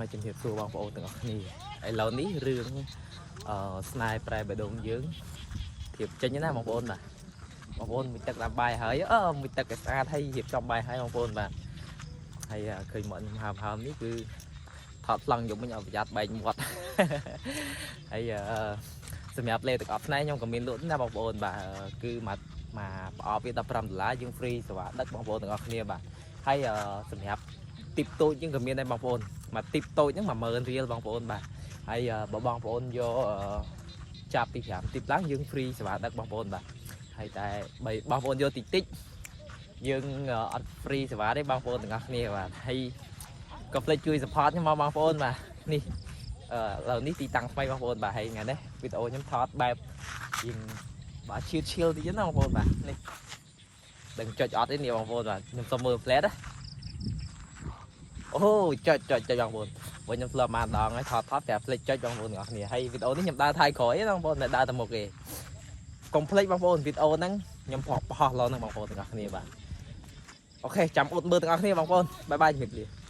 ហើយជំរាបសួរបងប្អូនទាំងអស់គ្នាឥឡូវនេះរឿងអឺស្នេហ៍ប្រែបេះដូងយើងធៀបចេញណាបងប្អូនបាទបងប្អូនមួយទឹកដាំបាយហើយអឺមួយទឹកឲ្យស្អាតហើយរៀបចំបាយហើយបងប្អូនបាទហើយឃើញមាត់ខ្ញុំហើមហើមនេះគឺថតប្លង់យំវិញឲ្យប្រយ័ត្នបែកមាត់ ហើយអឺសម្រាប់លេទឹកអប់ស្នេហ៍ខ្ញុំក៏មានលក់ដែរណាបងប្អូនបាទគឺមកមកប្រអប់វា15ដុល្លារយើង free សេវាដឹកបងប្អូនទាំងអស់គ្នាបាទហើយសម្រាប់ទីបតូចយើងក៏មានដែរបងប្អូនមកទីបតូចហ្នឹង10000រៀលបងប្អូនបាទហើយបើបងប្អូនយកចាប់ពី5ទីបឡើងយើង free សេវាដឹកបងប្អូនបាទហើយតែបើបងប្អូនយកតិចតិចយើងអត់ free សេវាទេបងប្អូនទាំងអស់គ្នាបាទហើយកុំភ្លេចជួយ support ខ្ញុំមកបងប្អូនបាទនេះ អឺឥឡូវនេះទីតាំងថ្មីបងប្អូនបាទហើយថ្ងៃនេះវីដេអូខ្ញុំថតបែបជាងបាទឈៀលឈៀលតិចណាបងប្អូនបាទនេះដឹងចុចអត់ទេនេះបងប្អូនបាទខ្ញុំសុំមើលផ្លែតណាអូចុចចុចចុចបងប្អូនវិញខ្ញុំធ្លាប់បានដងហើយថតថតតែផ្លេចចុចបងប្អូនទាំងអស់គ្នាហើយវីដេអូនេះខ្ញុំដើរថៃក្រោយណាបងប្អូនតែដើរទៅមុខទេកុំភ្លេចបងប្អូនវីដេអូហ្នឹងខ្ញុំផុសផុសឡហ្នឹងបងប្អូនទាំងអស់គ្នាបាទ OK ចាំអ៊ុតមើលទាំងអស់គ្នាបងប្អូន bye bye ជំរាបលា។